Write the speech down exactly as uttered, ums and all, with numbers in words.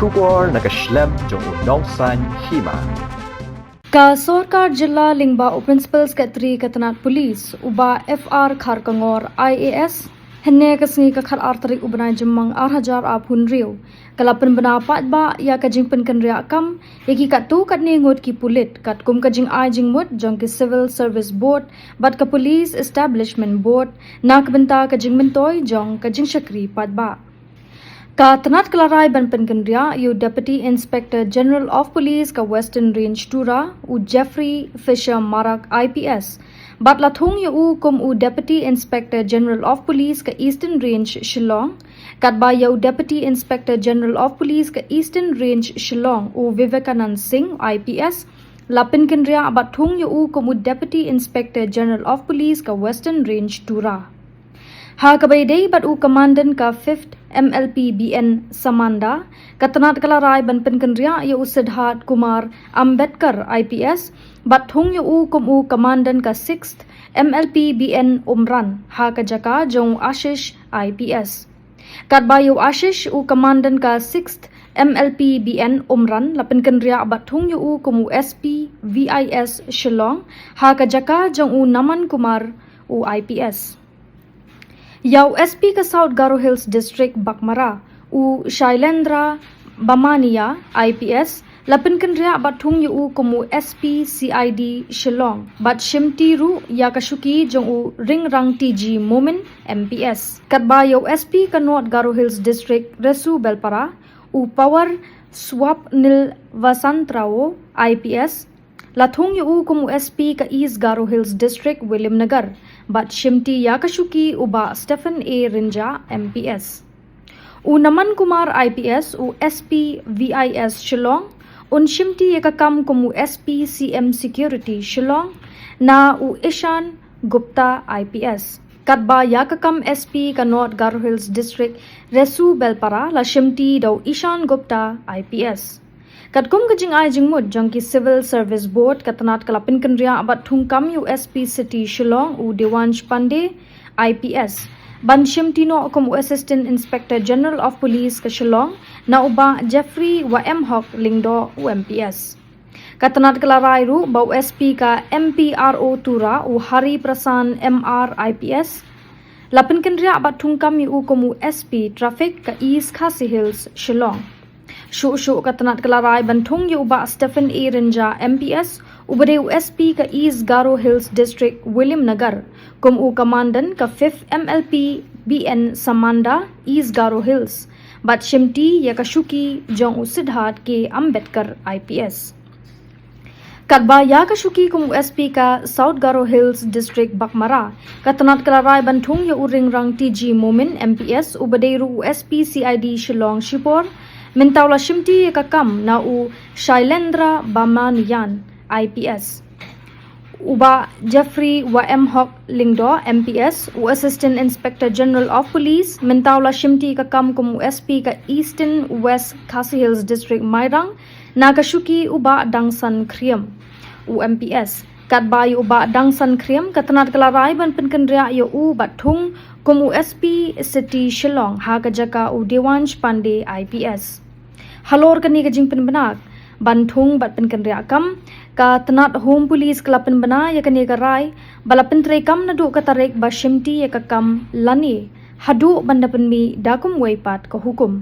Khubor na ka shlem jong u nongsan hima. Ka Sorkar Jylla lyngba u Principal Secretary ka Tnat Police, u Bah F R Kharkongor I A S, hynne ka sngi ka khat ar tarik u bnai Jymmang ar hajar arphew hynriew, ka la pynbna paidbah ïa ka jingpynkynriah kam ïa ki katto katne ngut ki pulit katkum ka jingai jingmut jong ki Civil Service Board bad ka Police Establishment Board na ka bynta ka jingmyntoi jong ka jingshakri paidbah. Ka Tnat ka la rai ban pynkynriah ïa u Deputy Inspector General of Police ka Western Range Tura, u Jeffrey Fisher Marak I P S, bad la thung ïa u kum u Deputy Inspector General of Police ka Eastern Range Shillong, katba ïa u Deputy Inspector General of Police ka Eastern Range Shillong, u Vivekanand Singh I P S, la pynkynriah bad thung ïa u kum u Deputy Inspector General of Police ka Western Range Tura. Ha kaba ïadei bad u Commandant ka Fifth M L P B N Samanda, ka Tnat ka la rai ban pynkynriah ïa u Siddharth Kumar Ambedkar I P S, bad thung ïa u kum u Commandant ka Sixth M L P B N Umran, ha ka jaka jong u Ashish I P S. Katba ïa u Ashish, u Commandant ka Sixth M L P B N Umran, la pynkynriah bad thung ïa u kum u S P V I S Shillong, ha ka jaka jong u Naman Kumar, u I P S. Ïa u S P ka South Garo Hills District Baghmara, u Shailendra Bamania I P S, la pynkynriah bad thung ïa u kum u S P C I D Shillong, bad shimti ruh ïa ka shuki jong u Ringrang T G Momin M P S. Katba ïa u S P ka North Garo Hills District Resu Belpara, u Power Swapnil Vasantrao I P S, la thung ïa u kum u S P ka East Garo Hills District Williamnagar, bad shimti ïa ka shuki u Bah Stephen A Rynjah M P S. U Naman Kumar I P S, u S P V I S Shillong, un shimti ïa ka kam kum u S P C M Security Shillong na u Ishan Gupta I P S. Katba ïa ka kam S P ka North Garo Hills District Resu Belpara la shimti da u Ishan Gupta I P S. Katkum ka jingai jingmut jong ki Civil Service Board, ka Tnat ka la pynkynriah bad thung kam ïa u S P City Shillong, u Dewansh Pandey I P S, ban shimti noh kum u Assistant Inspector General of Police ka Shillong na u Bah Jeffrey Waemhok Lyngdoh, u M P S. Ka Tnat ka la rai ruh ba u S P ka M P R O Tura, u Hari Prasan M R I P S, la pynkynriah bad thung kam ïa u kum u S P Traffic ka East Khasi Hills Shillong. Shuh shuh ka Tnat ka la rai ban thung ïa u Bah Stephen A Rynjah M P S, uba dei u S P ka East Garo Hills District Williamnagar, kum u Commandant ka Fifth M L P B N Samanda East Garo Hills, bad shimti ïa ka shuki jong u Siddharth K Ambedkar I P S. Katba ïa ka shuki kum u S P ka South Garo Hills District Baghmara, ka Tnat ka la rai ban thung ïa u Ringrang T G Momin M P S, uba dei ruh u S P C I D Shillong shipor, mynta u la shimti ïa ka kam na u Shailendra Bamanian I P S. U Bah Jeffrey Waemhok Lyngdoh M P S, u Assistant Inspector General of Police, mynta u la shimti ïa ka kam kum u S P ka Eastern West Khasi Hills District Mairang, na ka shuki u Bah Dangsan Khyriem, u M P S. Katba ïa u Bah Dangsan Khyriem, ka Tnat ka la rai ban pynkynriah ïa u bad thung kum u S P City Shillong, ha ka jaka u Dewansh Pandey I P S. Halor kane ka jingpynbna ban thung bad pynkynriah kam, ka Tnat Home Police ka la pynbna ïa kane ka rai ba la pyntreikam naduh ka tarik ba shimti ïa ka kam lane haduh ban da pynmih da kumwei pat ka hukum.